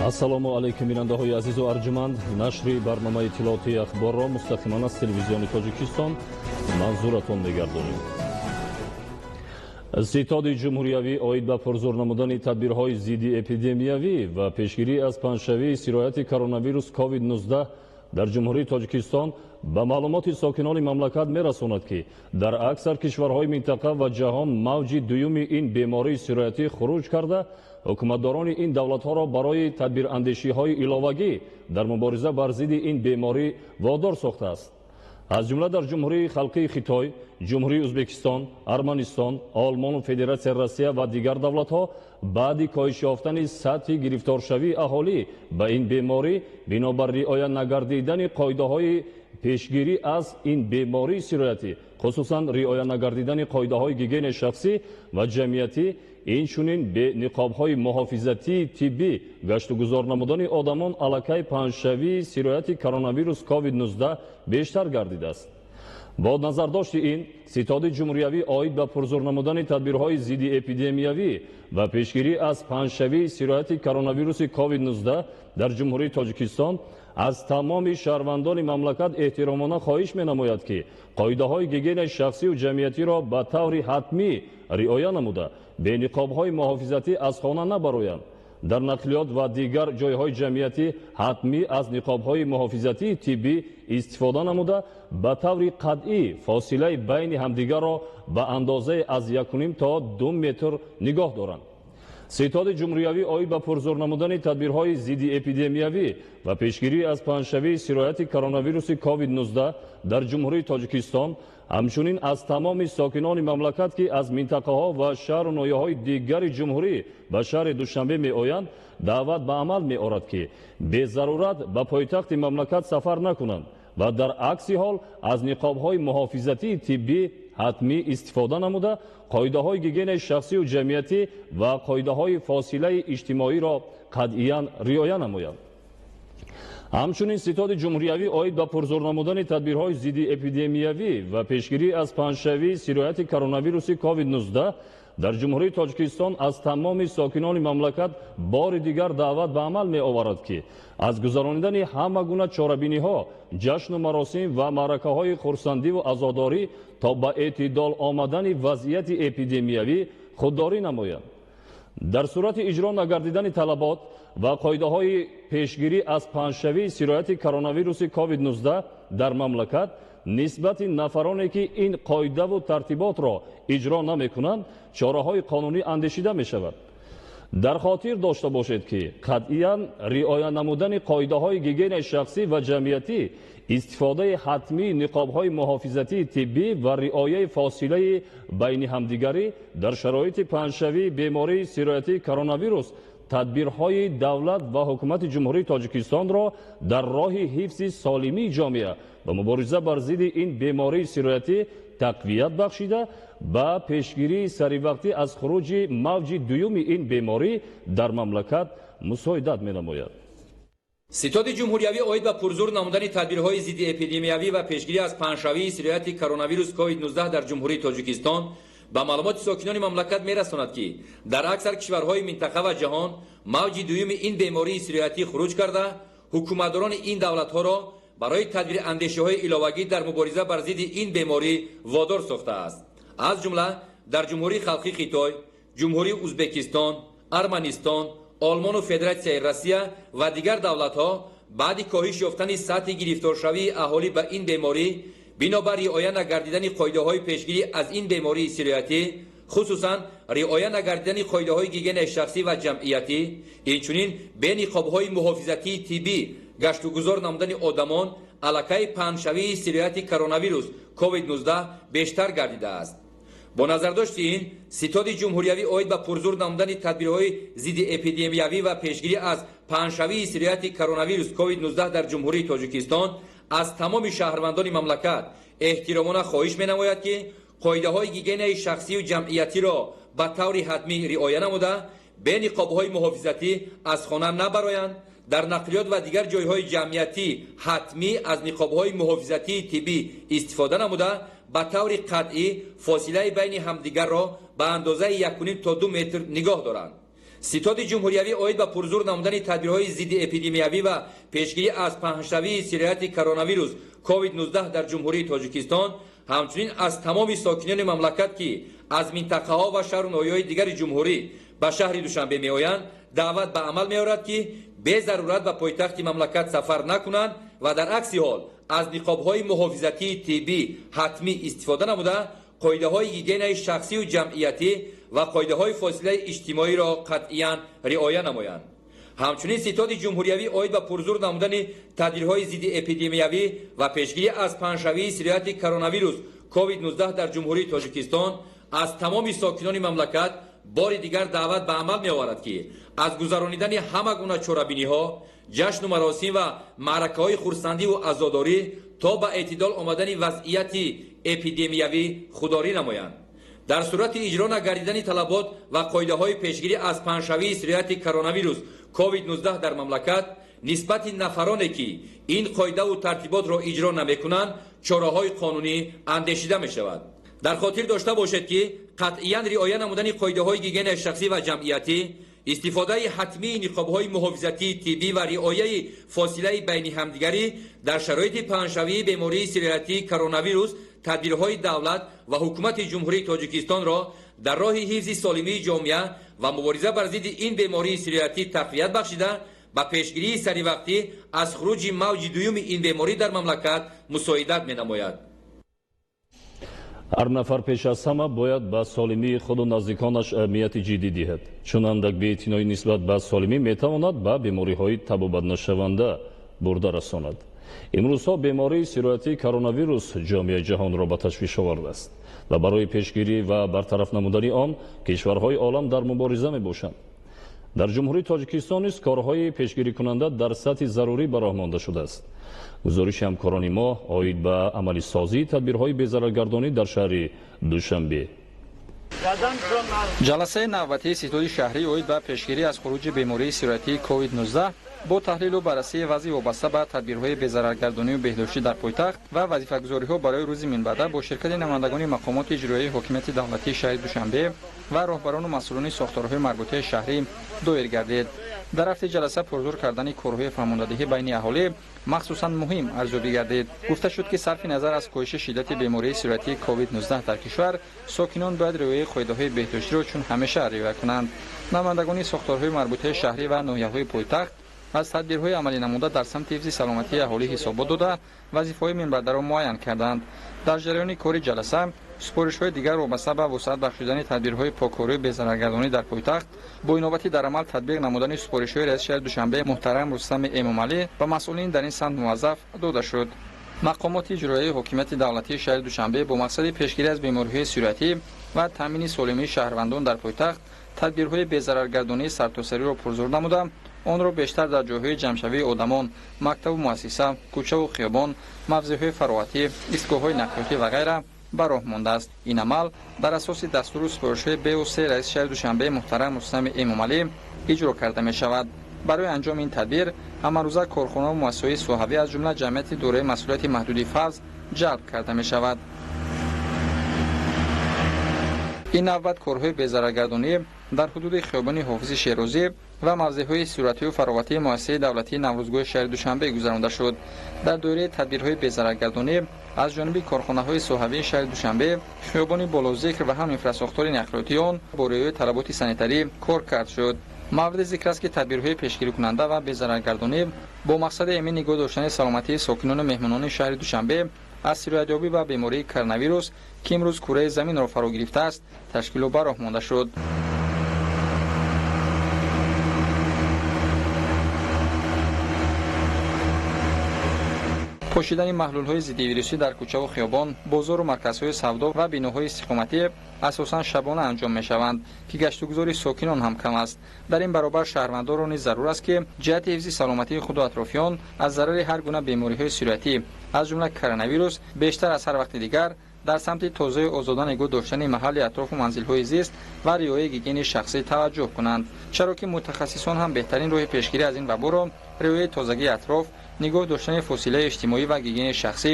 Ассалому алайкум, бинандаҳои азизу арҷуманд. Нашри барномаи иттилоотии Ахборро мустақиман аз Телевизиони Тоҷикистон манзуратон мегардонем. Ситоди ҷумҳуриявӣ оид ба пурзур намудани тадбирҳои зидди эпидемиявӣ ва пешгирӣ аз паҳншавии сирояти коронавирус COVID-19 дар Ҷумҳурии Тоҷикистон ба маълумоти сокинони мамлакат мерасонад, ки дар аксар кишварҳои минтақа ва ҷаҳон мавҷи дуюми ин бемории сироятӣ хуруҷ карда, ҳукуматдорони ин давлатҳоро барои тадбирандешиҳои иловагӣ дар мубориза бар зидди ин беморӣ водор сохтааст. Аз ҷумла дар Ҷумҳурии Халқии Хитой, Ҷумҳурии Ӯзбекистон, Арманистон, Олмону Федератсияи Россия ва дигар давлатҳо баъди коҳиш ёфтани сатҳи гирифторшавии аҳолӣ ба ин беморӣ бинобар риоя нагардидани қоидаҳои пешгирӣ аз ин бемории сироятӣ, хусусан риоя нагардидани қоидаҳои гигиенаи шахсӣ ва ҷамъиятӣ, инчунин бе ниқобҳои муҳофизатии тиббӣ гаштугузор намудани одамон, аллакай паҳншавии сирояти коронавирус COVID-19 бештар гардидааст. Бо назардошти ин, Ситоди ҷумҳуриявӣ оид ба пурзур намудани тадбирҳои зидди эпидемиявӣ ва пешгирӣ аз паҳншавии сирояти коронавируси COVID-19 дар Ҷумҳурии Тоҷикистон аз тамоми шаҳрвандони мамлакат эҳтиромона хоҳиш менамояд, ки қоидаҳои гигиенаи шахсию ҷамъиятиро ба таври ҳатмӣ риоя намуда, бе ниқобҳои муҳофизатӣ аз хона набароянд, дар нақлиёт ва дигар ҷойҳои ҷамъиятӣ ҳатмӣ аз ниқобҳои муҳофизатии тиббӣ истифода намуда, ба таври қатъӣ фосилаи байни ҳамдигарро ба андозаи аз 1,5 то 2 метр нигоҳ доранд. Ситоди ҷумҳуриявӣ оид ба пурзур намудани тадбирҳои зидди эпидемиявӣ ва пешгирӣ аз паҳншавии сирояти коронавируси COVID-19 дар Ҷумҳурии Тоҷикистон ҳамчунин аз тамоми сокинони мамлакат, ки аз минтақаҳо ва шаҳру ноҳияҳои дигари ҷумҳурӣ ба шаҳри Душанбе меоянд, даъват ба амал меорад, ки безарурат ба пойтахти мамлакат сафар накунанд ва дар акси ҳол аз ниқобҳои муҳофизатии тиббӣ ҳатмӣ истифода намуда, қоидаҳои гигиенаи шахсию ҷамъиятӣ ва қоидаҳои фосилаи иҷтимоиро қатъиян риоя намоянд. Ҳамчунин Ситоди ҷумҳуриявӣ оид ба пурзур намудани тадбирҳои зидди эпидемиявӣ ва пешгирӣ аз паҳншавии сирояти коронавируси COVID-19 дар Ҷумҳурии Тоҷикистон аз тамоми сокинони мамлакат бори дигар даъват ба амал меоварад, ки аз гузаронидани ҳама гуна чорабиниҳо, ҷашну маросим ва маъракаҳои хурсандиву азодорӣ то ба эътидол омадани вазъияти эпидемиявӣ худдорӣ намоянд. Дар сурати иҷро нагардидани талабот ва қоидаҳои пешгирӣ аз паҳншавии сирояти коронавируси COVID-19 дар мамлакат, нисбати нафароне, ки ин қоидаву тартиботро иҷро намекунанд, чораҳои қонунӣ андешида мешавад. Дар хотир дошта бошед, ки қатъиян риоя намудани қоидаҳои гигиенаи шахсӣ ва ҷамъиятӣ, истифодаи ҳатмии ниқобҳои муҳофизатии тиббӣ ва риояи фосилаи байни ҳамдигарӣ дар шароити паҳншавии бемории сироятии коронавирус тадбирҳои давлат ва ҳукумати Ҷумҳурии Тоҷикистонро дар роҳи ҳифзи солимии ҷомеа ва мубориза бар зидди ин бемории сироятӣ тақвият бахшида, ба пешгирии саривақтӣ аз хуруҷи мавҷи дуюми ин беморӣ дар мамлакат мусоидат менамояд. Ситоди ҷумҳуриявӣ оид ба пурзур намудани тадбирҳои зидди эпидемиявӣ ва пешгирӣ аз паҳншавии сирояти коронавирус COVID-19 дар Ҷумҳурии Тоҷикистон ба маълумоти сокинони мамлакат мерасонад, ки дар аксар кишварҳои минтақа ва ҷаҳон мавҷи дуюми ин бемории сироятӣ хуруҷ карда, ҳукуматдорони ин давлатҳоро барои тадбирандешиҳои иловагӣ дар мубориза бар зидди ин беморӣ водор сохтааст. Аз ҷумла дар Ҷумҳурии Халқии Хитой, Ҷумҳурии Ӯзбекистон, Арманистон, Олмону Федератсияи Россия ва дигар давлатҳо баъди коҳиш ёфтани сатҳи гирифторшавии аҳолӣ ба ин беморӣ бинобар риоя нагардидани қоидаҳои пешгирӣ аз ин бемории сироятӣ, хусусан риоя нагардидани қоидаҳои гигиенаи шахсӣ ва ҷамъиятӣ, инчунин бе ниқобҳои муҳофизатии тиббӣ гаштугузор намудани одамон, аллакай паҳншавии сирояти коронавирус COVID-19 бештар гардидааст. Бо назардошти ин, Ситоди ҷумҳуриявӣ оид ба пурзур намудани тадбирҳои зидди эпидемиявӣ ва пешгирӣ аз паҳншавии сирояти коронавирус COVID-19 дар Ҷумҳурии Тоҷикистон аз тамоми шаҳрвандони мамлакат эҳтиромона хоҳиш менамояд, ки қоидаҳои гигиенаи шахсию ҷамъиятиро ба таври ҳатмӣ риоя намуда, бе ниқобҳои муҳофизатӣ аз хона набароянд, дар нақлиёт ва дигар ҷойҳои ҷамъиятӣ ҳатмӣ аз ниқобҳои муҳофизатии тиббӣ истифода намуда, ба таври қатъӣ фосилаи байни ҳамдигарро ба андозаи 1,5 то 2 метр нигоҳ доранд. Ситоди ҷумҳуриявӣ оид ба пурзур намудани тадбирҳои зидди эпидемиявӣ ва пешгирӣ аз паҳншавии сирояти коронавирус COVID-19 дар Ҷумҳурии Тоҷикистон ҳамчунин аз тамоми сокинони мамлакат, ки аз минтақаҳо ва шаҳру ноҳияҳои дигари ҷумҳурӣ ба шаҳри Душанбе меоянд, даъват ба амал меорад, ки безарурат ба пойтахти мамлакат сафар накунанд ва дар акси ҳол аз ниқобҳои муҳофизатии тиббӣ ҳатмӣ истифода намуда, қоидаҳои гигиенаи шахсию ҷамъиятӣ ва қоидаҳои фосилаи иҷтимоиро қатъиян риоя намоянд. Ҳамчунин Ситоди ҷумҳуриявӣ оид ба пурзур намудани тадбирҳои зидди эпидемиявӣ ва пешгирӣ аз паҳншавии сирояти коронавирус COVID-19 дар Ҷумҳурии Тоҷикистон аз тамоми сокинони мамлакат бори дигар даъват ба амал меоварад, ки аз гузаронидани ҳама гуна чорабиниҳо, ҷашну маросим ва маъракаҳои хурсандиву азодорӣ то ба эътидол омадани вазъияти эпидемиявӣ худдорӣ намоянд. Дар сурати иҷро нагардидани талабот ва қоидаҳои пешгирӣ аз паҳншавии сирояти коронавирус COVID-19 дар мамлакат нисбати нафароне, ки ин қоидаву тартиботро иҷро намекунанд, чораҳои қонунӣ андешида мешавад. Дар хотир дошта бошед, ки қатъиян риоя намудани қоидаҳои гигиенаи шахсӣ ва ҷамъиятӣ, истифодаи ҳатмии ниқобҳои муҳофизатии тиббӣ ва риояи фосилаи байни ҳамдигарӣ дар шароити паҳншавии бемории сироятии коронавирус тадбирҳои давлат ва ҳукумати Ҷумҳурии Тоҷикистонро дар роҳи ҳифзи солимии ҷомеа ва мубориза бар зидди ин бемории сироятӣ тақвият бахшида, ба пешгирии саривақтӣ аз хуруҷи мавҷи дуюми ин беморӣ дар мамлакат мусоидат менамояд. Ҳар нафар пеш аз ҳама бояд ба солимии худу наздиконаш аҳамияти ҷиддӣ диҳад, чун андак беэътиноӣ нисбат ба солимӣ метавонад ба бемориҳои табобатнашаванда бурда расонад. Имрӯзҳо бемории сироятии коронавирус ҷомеаи ҷаҳонро ба ташвиш овардааст ва барои пешгирӣ ва бартараф намудани он кишварҳои олам дар мубориза мебошанд. Дар Ҷумҳурии Тоҷикистон низ корҳои пешгирикунанда дар сатҳи зарурӣ ба роҳ монда шудааст. Гузориши ҳамкорони мо оид ба амалисозии тадбирҳои безараргардонӣ дар шаҳри Душанбе. Ҷаласаи навбатии ситоди шаҳрӣ оид ба пешгирӣ аз хуруҷи бемории сироятии COVID-19 бо таҳлилу баррасии вазъи вобаста ба тадбирҳои безараргардонию беҳдоштӣ дар пойтахт ва вазифагузориҳо барои рӯзи минбаъда бо ширкати намояндагони мақомоти иҷроияи ҳокимияти давлатии шаҳри Душанбе ва роҳбарону масъулони сохторҳои марбутаи шаҳрӣ доир гардид. Дар рафти ҷаласа пурзур кардани корҳои фаҳмондадиҳӣ байни аҳолӣ махсусан муҳим арзёбӣ гардид. Гуфта шуд, ки сарфи назар аз коҳиши шиддати бемории сироятии COVID-19 дар кишвар, сокинон бояд риояи қоидаҳои беҳдоштиро чун ҳамеша риоя кунанд. Намояндагони сохторҳои марбутаи шаҳрӣ ва ноҳияҳои пойтахт аз тадбирҳои амалӣ намуда дар самти ҳифзи саломатии аҳолӣ ҳисобот дода, вазифаҳои минбаъдаро муайян карданд. Дар ҷараёни кори ҷаласа супоришҳои дигар вобаста ба вусъат бахшидани тадбирҳои поккорию безараргардонӣ дар пойтахт бо инобати дар амал татбиқ намудани супоришҳои раиси шаҳри Душанбе муҳтарам Рустами Эмомалӣ ба масъулин дар ин самт муваззаф дода шуд. Мақомоти иҷроияи ҳокимияти давлатии шаҳри Душанбе бо мақсади пешгирӣ аз бемориҳои сироятӣ ва таъмини солимии шаҳрвандон дар пойтахт тадбирҳои безараргардонии сартосариро пурзур намуда, онро бештар дар ҷойҳои ҷамъшавии одамон, мактабу муассиса, кӯчаву хиёбон, мавзеъҳои фароғатӣ, истгоҳҳои нақлиётӣ ва ғайра ба роҳ мондааст. Ин амал дар асоси дастуру супоришҳои беосеи раиси шаҳри Душанбе муҳтарам Рустами Эмомалӣ иҷро карда мешавад. Барои анҷоми ин тадбир ҳамарӯза корхонаву муассисаҳои соҳавӣ аз ҷумла ҷамъияти дораи масъулияти маҳдуди Фавз ҷалб карда мешавад. Ин навбат корҳои безараргардонӣ дар ҳудуди хиёбони Ҳофизи Шерозӣ ва мавзеъҳои истироҳатию фароғатии муассисаи давлатии Наврӯзгоҳи шаҳри Душанбе гузаронда шуд. Дар доираи тадбирҳои безараргардонӣ аз ҷониби корхонаҳои соҳавии шаҳри Душанбе хиёбони болозикр ва ҳам инфрасохтори нақлиётии он бо риояи талаботи санитарӣ кор кард шуд. Мавриди зикр аст, ки тадбирҳои пешгирикунанда ва безараргардонӣ бо мақсади эмин нигоҳ доштани саломатии сокинону меҳмонони шаҳри Душанбе аз сироятёбӣ ба бемории коронавирус, ки имрӯз кураи заминро фаро гирифтааст, ташкилу ба роҳ монда шуд. Пошидани маҳлулҳои зиддивирусӣ дар кӯчаву хиёбон, бозору марказҳои савдо ва биноҳои истиқоматӣ асосан шабона анҷом мешаванд, ки гаштугузори сокинон ҳам кам аст. Дар ин баробар шаҳрвандонро низ зарур аст, ки ҷиҳати ҳифзи саломатии худу атрофиён аз зарари ҳар гуна бемориҳои сироятӣ, аз ҷумла коронавирус, бештар аз ҳар вақти дигар дар самти тозаю озода нигоҳ доштани маҳалли атрофу манзилҳои зист ва риояи гигиенаи шахсӣ таваҷҷӯҳ кунанд, чаро ки мутахассисон ҳам беҳтарин роҳи пешгирӣ аз ин ваборо риояи тозагии атроф, нигоҳ доштани фосилаи иҷтимоӣ ва гигиенаи шахсӣ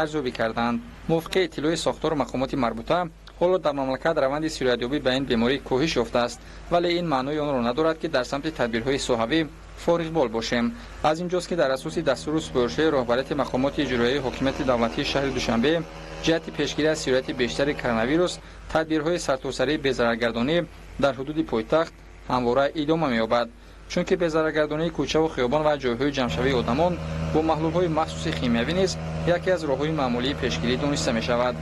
арзёбӣ карданд. Мувофиқи иттилои сохтору мақомоти марбута, Ҳоло дар мамлакат раванди сироятёбӣ ба ин беморӣ коҳиш ёфтааст, вале ин маънои онро надорад, ки дар самти тадбирҳои соҳавӣ фориғбол бошем. Аз инҷост, ки дар асоси дастуру супоришҳои роҳбарияти мақомоти иҷроияи ҳокимияти давлатии шаҳри Душанбе ҷиҳати пешгирӣ аз сирояти бештари коронавирус тадбирҳои сартосарии безараргардонӣ дар ҳудуди пойтахт ҳамвора идома меёбад. Чунки безараргардонии кӯчаву хиёбон ва ҷойҳои ҷамъшавии одамон бо маҳлулҳои махсуси химиявӣ низ яке аз роҳҳои маъмулии пешгирӣ дониста мешавад.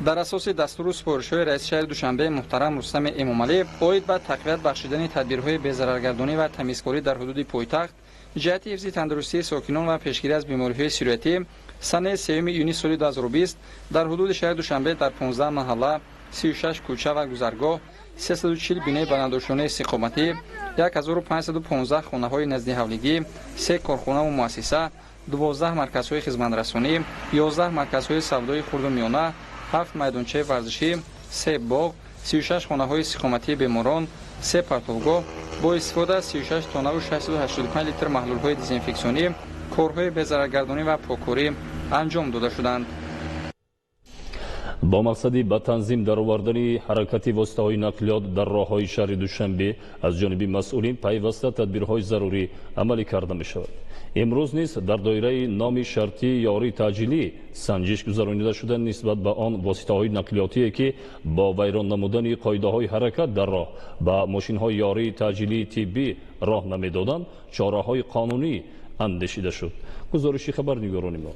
Дар асоси дастуру супоришҳои раиси шаҳри Душанбе муҳтарам Рустами Эмомалӣ оид ба тақвият бахшидани тадбирҳои безараргардонӣ ва тамизкорӣ дар ҳудуди пойтахт ҷиҳати ҳифзи тандурустии сокинон ва пешгирӣ аз бемориҳои сироятӣ санаи 3 июни соли 2020 дар ҳудуди шаҳри Душанбе дар 15 маҳалла, 36 кӯча ва гузаргоҳ, 340 бинои баландошёнаи истиқоматӣ, 1515 хонаҳои наздиҳавлигӣ, 3 корхонаву муассиса, 12 марказҳои хизматрасонӣ, 11 марказҳои савдои хурду миёна, 7 майдончаи варзишӣ, 3 боғ, 36 хонаҳои истиқоматии беморон, 3 партовгоҳ бо истифода аз 36 тоннаву 685 литр маҳлулҳои дезинфексионӣ корҳои безараргардонӣ ва поккорӣ анҷом дода шуданд. Бо мақсади ба танзим даровардани ҳаракати воситаҳои нақлиёт дар роҳҳои шаҳри Душанбе аз ҷониби масъулин пайваста тадбирҳои зарурӣ амалӣ карда мешавад. Имрӯз низ дар доираи номи шартии ёрии таъҷилӣ санҷиш гузаронида шуда нисбат ба он воситаҳои нақлиётие, ки бо вайрон намудани қоидаҳои ҳаракат дар роҳ ба мошинҳои ёрии таъҷилии тиббӣ роҳ намедоданд, чораҳои қонунӣ андешида шуд. Гузориши хабарнигорони мо.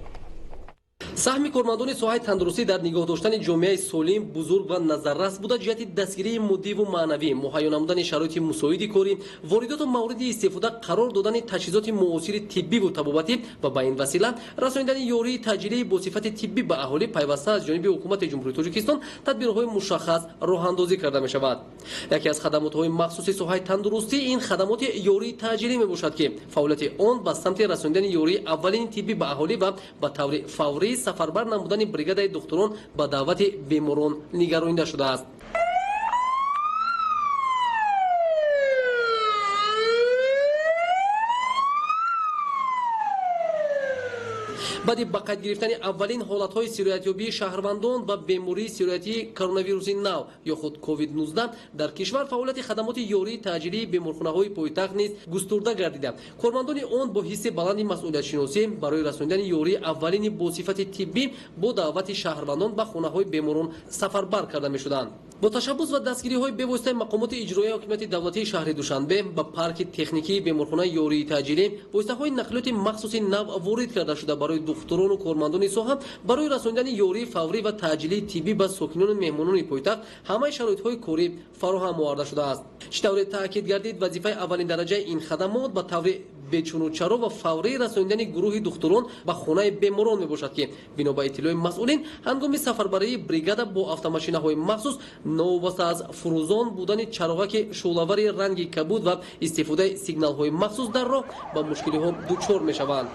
Саҳми кормандони соҳаи тандурустӣ дар нигоҳ доштани ҷомеаи солим, бузург ва назаррас буда, ҷиҳати дастгирии моддиву маънавӣ, муҳайё намудани шароити мусоиди корӣ, воридоту мавриди истифода қарор додани таҷҳизоти муосири тиббиву табобатӣ ва ба ин васила расонидани ёрии таъҷилии бо сифати тиббӣ ба аҳолӣ пайваста аз ҷониби ҳукумати Ҷумҳурии Тоҷикистон тадбирҳои мушаххас роҳандозӣ карда мешавад. Яке аз хадамотҳои махсуси соҳаи тандурустӣ ин хадамоти ёрии таъҷилӣ мебошад, ки фаъолияти он ба самти расонидани ёрии аввалини тиббӣ ба аҳолӣ ва ба таври фаврӣ сафарбар намудани бригадаи духтурон ба даъвати беморон нигаронида шудааст. Баъди ба қайд гирифтани аввалин ҳолатҳои сироятёбии шаҳрвандон ба бемории сироятии коронавируси нав ё худ COVID-19 дар кишвар фаъолияти хадамоти ёрии таъҷилии беморхонаҳои пойтахт низ густурда гардида. Кормандони он бо ҳисси баланди масъулиятшиносӣ барои расонидани ёрии аввалини бо сифати тиббӣ бо даъвати шаҳрвандон ба хонаҳои беморон сафарбар карда мешуданд. Бо ташаббус ва дастгириҳои бевоситаи мақомоти иҷроияи ҳокимияти давлатии шаҳри Душанбе ба парки техникии беморхонаи ёрии таъҷилӣ воситаҳои нақлиёти махсуси нав ворид карда шуда барои духтурону кормандони соҳа барои расонидани ёрии фаврӣ ва таъҷилии тиббӣ ба сокинону меҳмонони пойтахт ҳамаи шароитҳои корӣ фароҳам оварда шудааст. Чӣ тавре таъкид гардид, вазифаи аввалин дараҷаи ин хадамот ба таври бечунучаро ва фаврӣ расонидани гурӯҳи духтурон ба хонаи беморон мебошад, ки бино ба иттилои масъулин ҳангоми сафарбарии бригада бо автомошинаҳои махсус новобаста аз фурӯзон будани чароғаки шӯълавари ранги кабуд ва истифодаи сигналҳои махсус дар роҳ ба мушкилиҳо дучор мешаванд.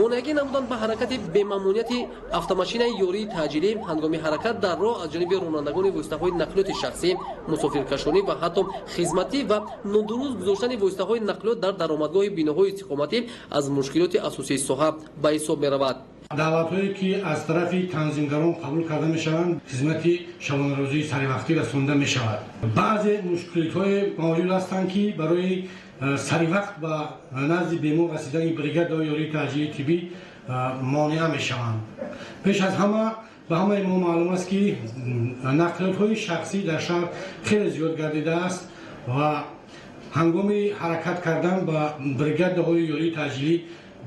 Монеагӣ намудан ба ҳаракати бемамнунияти автомошинаи ёрии таъҷилӣ ҳангоми ҳаракат дар роҳ аз ҷониби ронандагони воситаҳои нақлиёти шахсӣ, мусофиркашонӣ ва ҳатто хизматӣ ва нодуруст гузоштани воситаҳои нақлиёт дар даромадгоҳи биноҳои истиқоматӣ аз мушкилоти асосии соҳа ба ҳисоб меравад. Даъватҳое, ки аз тарафи танзимгарон қабул карда мешаванд, хизмати шабонарӯзии саривақтӣ расонда мешавад. Баъзе мушкилотҳое мавҷуд ҳастанд, ки барои саривақт ба назди бемор расидани бригадаҳои ёрии таъҷилии тиббӣ монеа мешаванд. Пеш аз ҳама ба ҳамаи мо маълум аст, ки нақлиётҳои шахсӣ дар шаҳр хеле зиёд гардидааст ва ҳангоми ҳаракат кардан ба бригадаҳои ёрии таъҷилӣ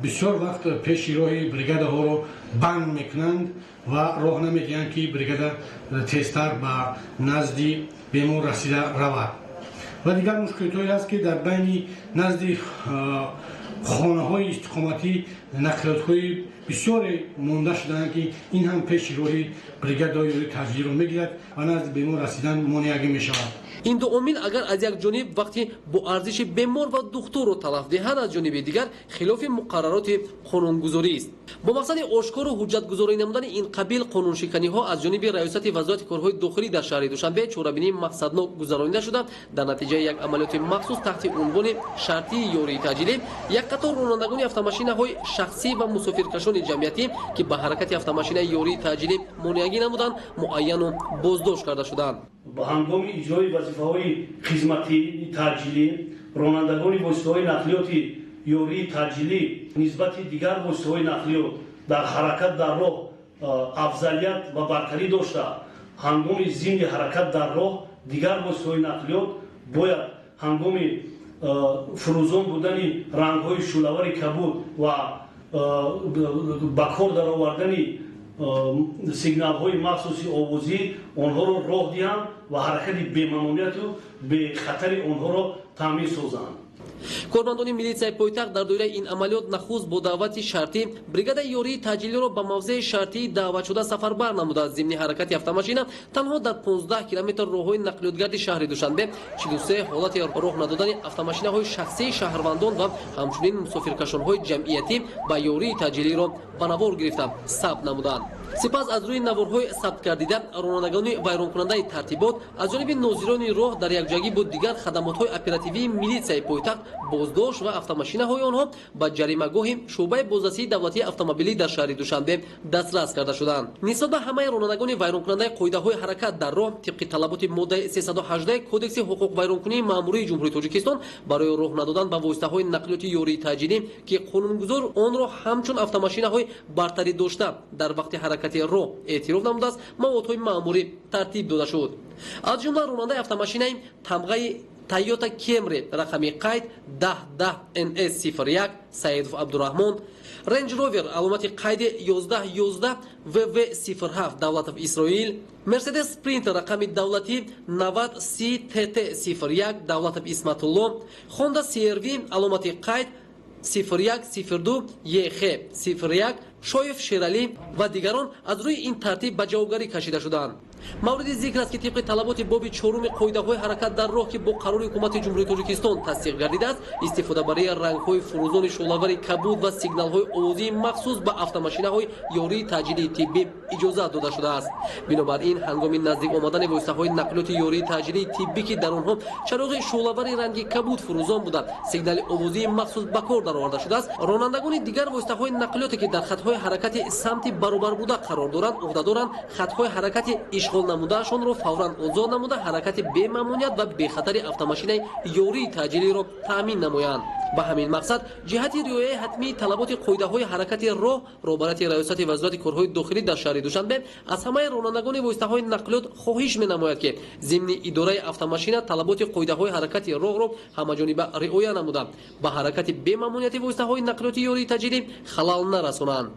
бисёр вақт пеши роҳи бригадаҳоро банд мекунанд ва роҳ намедиҳанд, ки бригада тезтар ба назди бемор расида равад. Ва дигар мушкилотҳое аст, ки дар байни назди хонаҳои истиқоматӣ нақлиётҳои бисёре монда шудаанд, ки ин ҳам пеши роҳи бригадаҳои ёрии таъҷилиро мегирад ва назди бемор расидан монеагӣ мешавад. Ин ду омил агар аз як ҷониб вақти бо арзиши бемор ва духтурро талаф диҳад, аз ҷониби дигар хилофи муқаррароти қонунгузорист. Бо мақсади ошкору ҳуҷҷатгузорӣ намудани ин қабил қонуншиканиҳо аз ҷониби раёсати вазорати корҳои дохилӣ дар шаҳри Душанбе чорабинии мақсаднок гузаронида шуда, дар натиҷаи як амалиёти махсус таҳти унвони шартии ёрии таъҷилӣ як қатор ронандагони автомошинаҳои шахсӣ ва мусофиркашони ҷамъиятӣ, ки ба ҳаракати автомошинаи ёрии таъҷилӣ монеагӣ намуданд, муайяну боздошт карда шуданд. Ба ҳангоми иҷрои вазифаҳои хизматии таъҷилӣ ронандагони воситаҳои нақлиёти ёрии таъҷилӣ нисбати дигар воситаҳои нақлиёт дар ҳаракат дар роҳ афзалият ва бартарӣ дошта, ҳангоми зимни ҳаракат дар роҳ дигар воситаҳои нақлиёт бояд ҳангоми фурӯзон будани рангҳои шӯълавари кабуд ва ба кор даровардани сигналҳои махсуси овозӣ онҳоро роҳ диҳанд ва ҳаракати бемамонияту бехатари онҳоро таъмин созанд. Кормандони милитсияи пойтахт дар доираи ин амалиёт нахуст бо даъвати шартӣ бригадаи ёрии таъҷилиро ба мавзеи шартии даъватшуда сафарбар намуда. Зимни ҳаракати автомошина танҳо дар 15 километр роҳҳои нақлиётгарди шаҳри Душанбе 43 ҳолати роҳ надодани автомошинаҳои шахсии шаҳрвандон ва ҳамчунин мусофиркашонҳои ҷамъиятӣ ба ёрии таъҷилиро ба навор гирифта сабт намуданд. Сипас аз рӯи наворҳои сабт гардида ронандагони вайронкунандаи тартибот аз ҷониби нозирони роҳ дар якҷоягӣ бо дигар хадамотҳои оперативии милитсияи пойтахт боздошт ва автомошинаҳои онҳо ба ҷаримагоҳи шӯъбаи бозрасии давлатии автомобилӣ дар шаҳри Душанбе дастрас карда шуданд. Нисбат ба ҳамаи ронандагони вайронкунандаи қоидаҳои ҳаракат дар роҳ тибқи талаботи моддаи 318 Кодекси ҳуқуқвайронкунии маъмурии Ҷумҳурии Тоҷикистон барои роҳ надодан ба воситаҳои нақлиёти ёрии таъҷилӣ, ки қонунгузор онро ҳамчун автомошинаҳои бартарӣ дошта дар вақти ҳаракати роҳ эътироф намудааст, маводҳои маъмурӣ тартиб дода шуд. Аз ҷумла ронандаи автомошинаи тамғаи Тойота Кемри рақами қайд 1010 НС 01 Саидов Абдураҳмон, Рейндж Ровер аломати қайди 1111 ВВ 07 Давлатов Исроил, Мерседес Спринтер рақами давлатӣ 90 С ТТ 01 Давлатов Исматулло, Хонда СРВ аломати қайд 0102 ЕХ 01 Шоев Шералӣ ва дигарон аз рӯи ин тартиб ба ҷавобгарӣ кашида шуданд. Мавриди зикр аст, ки тибқи талаботи боби чоруми қоидаҳои ҳаракат дар роҳ, ки бо қарори ҳукумати Ҷумҳурии Тоҷикистон тасдиқ гардидааст, истифодабарии рангҳои фурӯзони шӯълавари кабуд ва сигналҳои овозии махсус ба автомошинаҳои ёрии таъҷилии тиббӣ иҷозат дода шудааст. Бинобар ин, ҳангоми наздик омадани воситаҳои нақлиёти ёрии таъҷилии тиббӣ, ки дар онҳо чароғи шӯълавари ранги кабуд фурӯзон буда, сигнали овозии махсус ба кор дароварда шудааст, ронандагони дигар воситаҳои нақлиёте, ки дар хатҳои ҳаракати самти баробарбуда қарор доранд, уҳда доранд хатҳои ҳаракати ишғол намудаашонро фавран озод намуда, ҳаракати бемамоният ва бехатари автомошинаи ёрии таъҷилиро таъмин намоянд. Ба ҳамин мақсад, ҷиҳати риояи ҳатмии талаботи қоидаҳои ҳаракати роҳ, роҳбарияти Раёсати Вазорати корҳои дохилӣ дар шаҳри Душанбе аз ҳамаи ронандагони воситаҳои нақлиёт хоҳиш менамояд, ки зимни идораи автомошина талаботи қоидаҳои ҳаракати роҳро ҳамаҷониба риоя намуда, ба ҳаракати бемамонияти воситаҳои нақлиёти ёрии таъҷилӣ халал нарасонанд.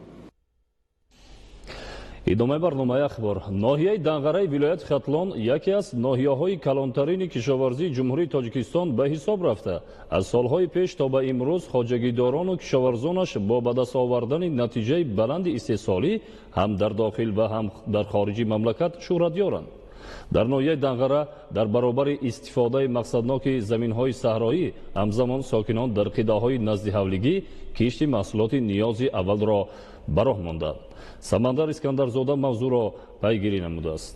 Идомаи барномаи ахбор. Ноҳияи Данғараи вилояти Хатлон яке аз ноҳияҳои калонтарини кишоварзии Ҷумҳурии Тоҷикистон ба ҳисоб рафта, аз солҳои пеш то ба имрӯз хоҷагидорону кишоварзонаш бо ба даст овардани натиҷаи баланди истеҳсолӣ ҳам дар дохил ва ҳам дар хориҷи мамлакат шӯҳратёранд. Дар ноҳияи Данғара дар баробари истифодаи мақсадноки заминҳои саҳроӣ ҳамзамон сокинон дар қитъаҳои наздиҳавлигӣ кишти маҳсулоти ниёзи аввалро ба роҳ монданд. Самандар Искандарзода мавзӯъро пайгирӣ намудааст.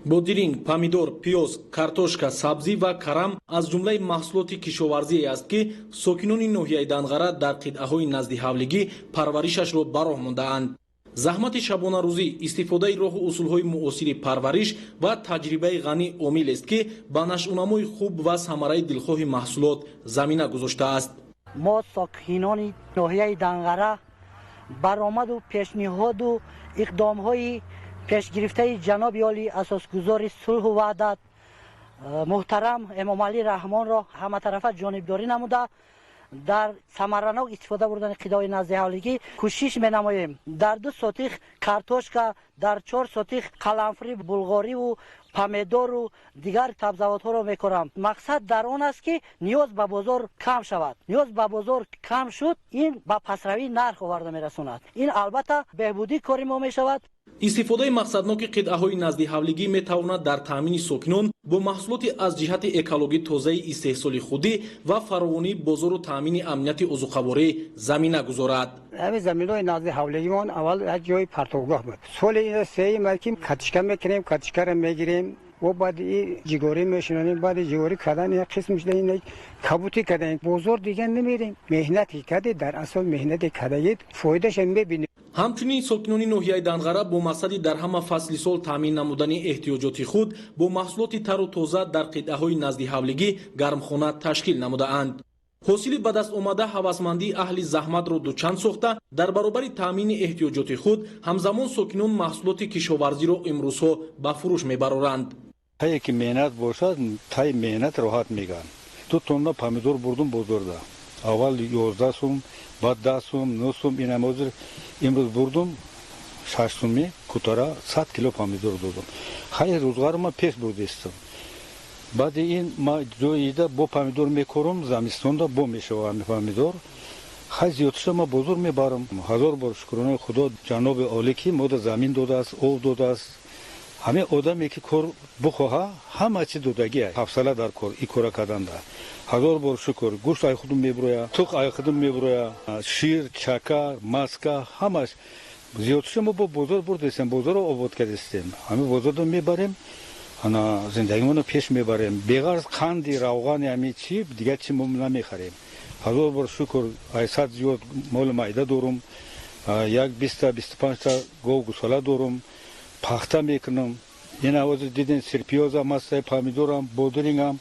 Бодиринг, помидор, пиёз, картошка, сабзӣ ва карам аз ҷумлаи маҳсулоти кишоварзие аст, ки сокинони ноҳияи Данғара дар қитъаҳои наздиҳавлигӣ парваришашро ба роҳ мондаанд. Заҳмати шабонарӯзӣ, истифодаи роҳу усулҳои муосири парвариш ва таҷрибаи ғанӣ омилест, ки ба нашъунамои хуб ва самараи дилхоҳи маҳсулот замина гузоштааст. Мо сокинони ноҳияи Данғара баромаду пешниҳоду иқдомҳои пешгирифтаи ҷаноби олӣ, асосгузори сулҳу ваҳдат, муҳтарам Эмомалӣ Раҳмонро ҳаматарафа ҷонибдорӣ намуда, дар самаранок истифода бурдани қитъаҳои наздиҳавлигӣ кӯшиш менамоем. Дар 2 сотих картошка, дар 4 сотих қаламфури булғориву помидору дигар сабзавотҳоро мекорам. Мақсад дар он аст, ки ниёз ба бозор кам шавад. Ниёз ба бозор кам шуд, ин ба пасравии нарх оварда мерасонад. Ин албатта беҳбудии кори мо мешавад. Истифодаи мақсадноки қитъаҳои наздиҳавлигӣ метавонад дар таъмини сокинон бо маҳсулоти аз ҷиҳати экологӣ тозаи истеҳсоли худӣ ва фаровонии бозору таъмини амнияти озуқаворӣ замина гузорад. Ҳамин заминҳои наздиҳавлигимон аввал як ҷои партовгоҳ буд. Соли сеюм ки картошка мекунем, картошкаро мегирем. О баъд ҷигорӣ мешинонем, баъди ҷигорӣ кардан як қисм шуда ин кабутӣ кардаем. Бозор дигар намерем. Меҳнате кардӣ, дар асол меҳнате кардагӣ фоидаша мебинем. Ҳамчунин сокинони ноҳияи Данғара бо мақсади дар ҳама фасли сол таъмин намудани эҳтиёҷоти худ бо маҳсулоти тару тоза дар қитъаҳои назди ҳавлигӣ гармхона ташкил намудаанд. Ҳосили ба даст омада ҳавасмандии аҳли заҳматро дучанд сохта, дар баробари таъмини эҳтиёҷоти худ ҳамзамон сокинон маҳсулоти кишоварзиро имрӯзҳо ба фурӯш мебароранд. Тае ки меҳнат бошад, таи меҳнат роҳат меган. 2 тонна помидор бурдум бозорда. Аввал 11 сум, баъд 10 сум, 9 сум, инам ҳозир имрӯз бурдум 6 суми кутара 100 кило помидор додум. Хайр, рӯзғорма пеш бурдистам. Баъди ин ма ҷоида бо помидор мекорум, замистонда бо мешава ҳами помидор. Хай, зиёдша ма бозор мебарам. Ҳазор бор шукронаи Худо ҷаноби олӣ, ки мода замин додааст, об додааст. Ҳамин одаме ки кор бухоҳа, ҳама чи додагия. Ҳавсала дар кор, и кора карданда. Ҳазор бор шукр, гӯшт ай худум мебуроя, тух ай худум мебуроя, шир, чака, маска, ҳамаш. Зиёдша мо бо бозор бурдестем, бозорро обод кардестем. Ҳамин бозорро мебарем, ана зиндагимонро пеш мебарем. Беғарз қанди, равғани, ҳами чи, дигар чи мо намехарем. Ҳазор бор шукр, ай 100 зиёд моли майда дорум, як 20та, 25та гов гусола дорум, пахта мекунам. Ина ҳозир диден, сирпиёзам ҳаст, помидорам, бодирингам,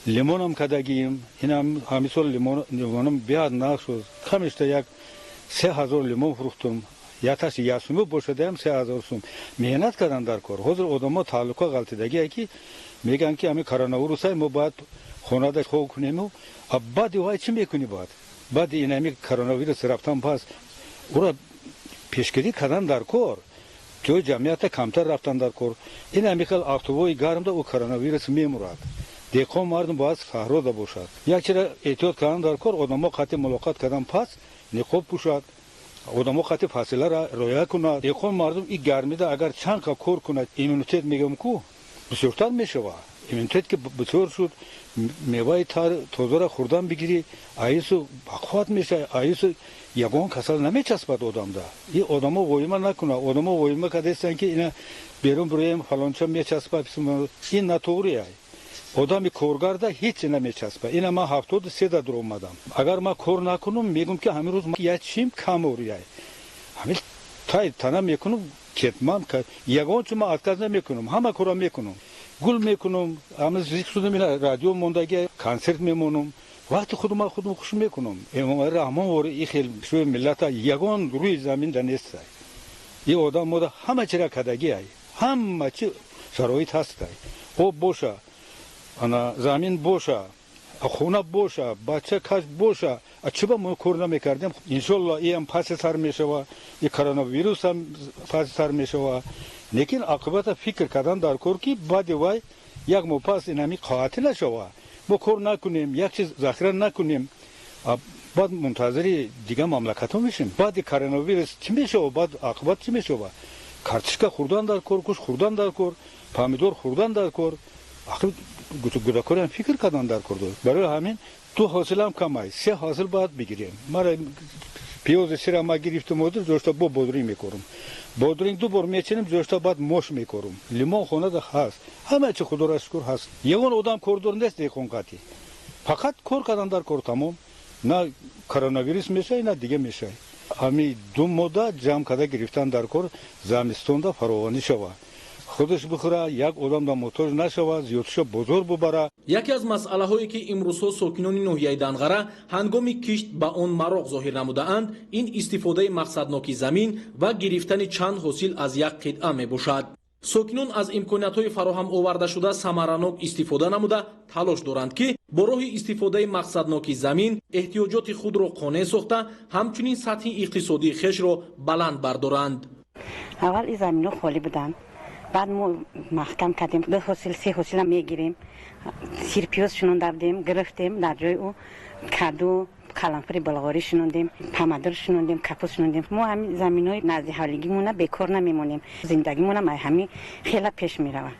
лимонам кардагием. Ина ҳамин сол лимонам беҳад нағз шуд. Камишта як 3000 лимон фурӯхтум. Яташ ясумӣ бошадаям 3000 сум. Меҳнат кардан дар кор. Ҳозир одамо тааллуқа ғалтидагие ки мегӯянд, ки ҳамин коронавирусай, мо бояд хонада хоб кунему. Баъди вай чӣ мекунӣ баъд? Баъди ин ҳамин коронавирус рафтан пас ура пешгирӣ кардан дар кор. Ҷои ҷамъията камтар рафтан дар кор. Ин ҳамин хел автобои гармда ӯ коронавирус мемурад. Деҳқон мардум бояд саҳрода бошад. Як чира эҳтиёт кардан дар кор, одамо қатъи мулоқот кардан пас ниқоб пӯшад, одамо қатъи фосиларо риоя кунад. Деҳқон мардум и гармида агар чанд қа кор кунад, иммунитет мегӯям ку бисёртар мешавад. Иммунитет ки бисёр шуд, меваи тозаро хӯрдан бигирӣ, аису бақувват мешавад, аису ягон касал намечаспад одамда. И одамо воима накунад. Одамо воима кардастанд, ки ина берун бироем, фалонча мечаспад. Ин натуғри. Одами коргарда ҳеҷ намечаспад. Ина ман 73да дуромадам. Агар ман кор накунам, мегӯм ки ҳамин рӯз як чим кам орияй. Ҳамин тай тана мекунам, кетман, ягон чиз ман отказ намекунам, ҳама кора мекунам. Гул мекунам, ҳама зик шудам, ина радио мондаги, консерт мемонам. Вақти худам ман худам хуш мекунам. Эмомалӣ Раҳмон вори и хел шӯи миллата ягон рӯи замин да нестай. И одам мода ҳама чира кардагиай. Ҳама чи шароит ҳастай. Об боша, ана замин боша, хона боша, бача каш боша. А чиба мо кор намекардем? Иншолло иам паси сар мешава, и коронавирусам паси сар мешава. Лекин оқибата фикр кардан дар кор, ки баъди вай як моҳ пас инами қоатӣ нашава. Мо кор накунем, як чиз захира накунем, баъд мунтазири дигар мамлакатҳо мешем. Баъди коронавирус чӣ мешава? Баъд оқибат чӣ мешава? Картошка хӯрдан дар кор, гӯшт хӯрдан дар кор, помидор хӯрдан дар кор. Ахир гудакорам фикр кардан дар кор. Барои ҳамин ду ҳосилам камай, се ҳосил бояд бигирем. Мара пиёзи сира ма гирифтум, ҳозир ҷошта бо бодринг мекорум. Бодринг ду бор мечинем, ҷошта баъд мош мекорум. Лимон хонада ҳаст, ҳама чи худоро шукр ҳаст. Ягон одам кордор нест деҳқон қатъӣ. Фақат кор кардан дар кор, тамом. На коронавирус мешавад, на дига мешавад. Ҳами ду мода ҷамъ карда гирифтан дар кор, замистонда фаровонӣ шавад. Худаш бихӯра, як одам да муҳтоҷ нашавад, зиёдша бозор бубара. Яке аз масъалаҳое, ки имрӯзҳо сокинони ноҳияи Данғара ҳангоми кишт ба он мароқ зоҳир намудаанд, ин истифодаи мақсадноки замин ва гирифтани чанд ҳосил аз як қитъа мебошад. Сокинон аз имкониятҳои фароҳам овардашуда самаранок истифода намуда талош доранд, ки бо роҳи истифодаи мақсадноки замин эҳтиёҷоти худро қонеъ сохта, ҳамчунин сатҳи иқтисодии хешро баланд бардоранд. Аввал ин заминҳо холӣ буданд, баъд мо маҳкам кардем, ду ҳосил, се ҳосила мегирем. Сирпиёз шинонда будем, гирифтем, дар ҷои ӯ каду, қаламфури булғорӣ шинондем, помидор шинондем, капуст шинондем. Мо ҳамин заминҳои назди ҳавлигимона бекор намемонем, зиндагимонам ҳамин хела пеш меравад.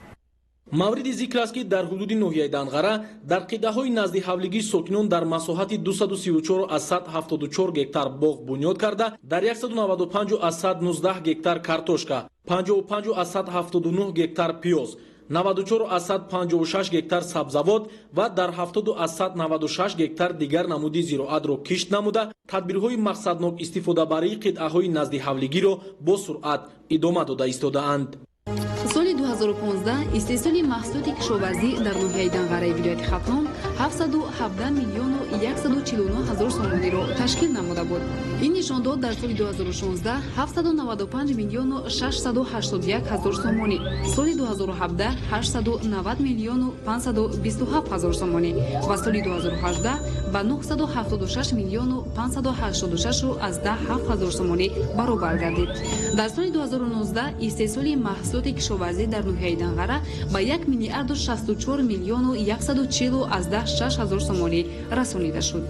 Мавриди зикр аст, ки дар ҳудуди ноҳияи Данғара дар қитъаҳои назди ҳавлигӣ сокинон дар масоҳати 234,74 гектар боғ бунёд карда, дар 195,19 гектар картошка, 55,79 гектар пиёз, 94,56 гектар сабзавот ва дар 70,96 гектар дигар намуди зироатро кишт намуда, тадбирҳои мақсаднок истифодабарии қитъаҳои назди ҳавлигиро бо суръат идома дода истодаанд. Соли 2015 истеҳсоли маҳсулоти кишоварзӣ дар ноҳияи Данғараи вилояти Хатлон 717 миллиону 149 ҳазор сомониро ташкил намуда буд. Ин нишондод дар соли 2016 795 миллиону 681 ҳазор сомонӣ, соли 2017 890 миллиону 527 ҳазор сомонӣ ва соли 2018 ба 976 миллиону 586,7 ҳазор сомонӣ баробар гардид. Дар соли 2019 истеҳсоли маҳсулоти кишоварзӣ дар ноҳияи Данғара ба 1 миллиарду 64 миллиону 140,6 ҳазор сомонӣ расонида шуд.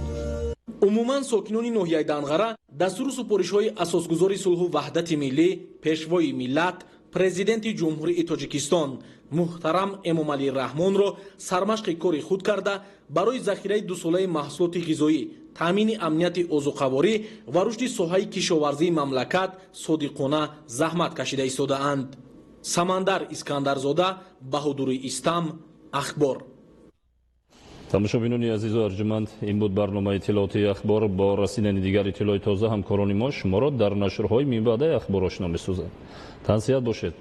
Умуман, сокинони ноҳияи Данғара дастуру супоришҳои асосгузори сулҳу ваҳдати миллӣ, пешвои миллат, президенти Ҷумҳурии Тоҷикистон муҳтарам Эмомалӣ Раҳмонро сармашқи кори худ карда, барои захираи дусолаи маҳсулоти ғизоӣ, таъмини амнияти озуқаворӣ ва рушди соҳаи кишоварзии мамлакат содиқона заҳмат кашида истодаанд. Самандар Искандарзода, Баҳодури Истам, Ахбор. Тамошобинони азизу арҷуманд, ин буд барномаи иттилоотии Ахбор. Бо расидани дигар иттилои тоза ҳамкорони мо шуморо дар нашрҳои минбаъдаи Ахбор ошно месозанд. Тансиҳат бошед.